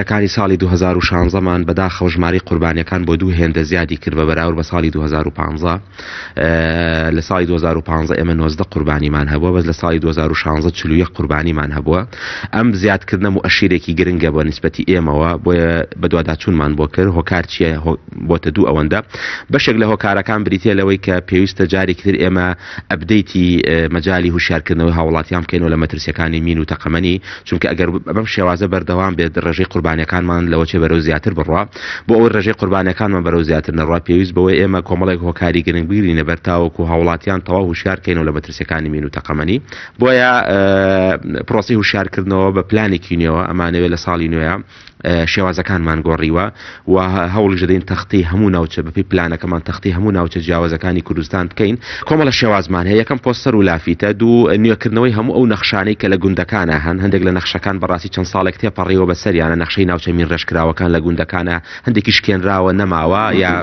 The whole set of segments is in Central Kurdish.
بەرەکانی ساڵی 2016 مان بەداخەوە ژمارەی قوربانیەکان بۆ دوو هێندە زیادی کرد بە بەراورد بە ساڵی 2015. لە ساڵی 2015 ئێمە 19 قوربانیمان هەبووە، بەس لە ساڵی 2016 41 قوربانیمان هەبووە. ئەم زیادکردنە موئەشیرێکی گرنگە بە نیسبەتی ئێمەوە، بۆیە بەدواداچوونمان بۆ کرد هۆکار چییە بۆتە دوو ئەوەندە. بەشێک لە هۆکارەکان بریتییە لەوەی کە پێویستە جارێکی تر ئێمە ئەپدەیتی مەجالی هوشیارکردنەوەی هاوڵاتیان بکەینەوە لە مەترسیەکانی مین و تەقەمەنی، چونکە ئەگەر بەم شێوازە بەردەوام بێت ڕێژەی قوربانیەکانمان لەوەچێ بەرەو زیاتر بڕوا. بۆ ئەوەی ڕێژەی قوربانیەکانمان بەرەو زیاتر نەڕوا پێویست بەوەیە ئێمە کۆمەڵێک هۆکاری گرنگ بگرینە بەر تاوەکو هاوڵاتیان تەواو هوشیار کەینەوە لە مەترسیەکانی مین و تەقەمەنی. بۆیە پرۆسەی هوشیارکردنەوە بە پلانێکی نوێوە ئەمانەوێت لە ساڵی نوێیا شێوازەکانمان گۆڕیوە و هەوڵیش دەدەین تەختەی هەموو ناوچە بەپێی پلانەکەمان تەختەی هەموو ناوچە جیاوازەکانی کوردستان بکەین. کۆمەڵە شێوازمان هەیە، یەکەم پۆستەر و لافیتە، دوو نوێکردنەوەی هەموو ئەو نەخشانەی کە لە گوندەکانا هەن، هەندێک لە نەخشەکان بەڕاستی چەند ساڵێک تێپەڕیوە بەسەریانە، نەخشەی ناوچە مینڕێژکراوەکان لە گوندەکانا هەندێکی شکێنراوە نەماوە یا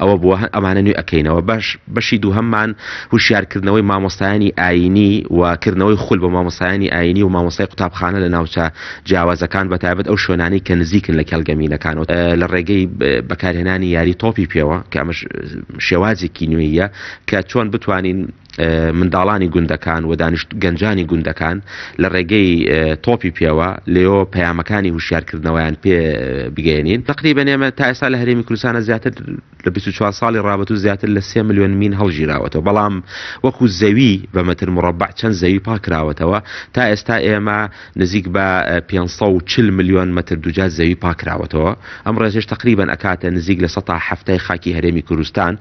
ئەوە بووە، ئەمانە نوێ ئەکەینەوە. بەش بەشی دووهەممان هوشیارکردنەوەی مامۆستایانی ئایینی و کردنەوەی خول بۆ مامۆستایانی ئایینی و مامۆستای قوتابخانە لە ناوچە جیاوازەکان بەتایبەت ئەو شوێنانەی کە نزیکن لە کێڵگە مینەکانەوە لە ڕێگەی بەکارهێنانی یاری تۆپی پێوە کە ئەمەش شێوازێکی نوێیە کە چۆن بتوانین منداڵانی گوندەکان و دانیشت گەنجانی گوندەکان لە ڕێگەی تۆپی پێوە لێەوە پەیامەکانی هوشیارکردنەوەیان پێ بگەێنین. تقریبا ئێمە تا ئێستا لە هەرێمی کوردستانە زیاتر لە 24 ساڵی ڕابەتوو زیاتر لە 3 ملیۆن مین هەڵگیراوەتەوە، بەڵام وەکو زەوی بە مەتر مڕەبع چەند زەوی پاکراوەتەوە تا ئێستا ئێمە نزیک بە 540 ملیۆن مەتر دوجا زەوی پاکراوەتەوە. ئەم ڕێژەش تقریبا ئەکاتە نزیک لە 70% خاکی هەرێمی کوردستان.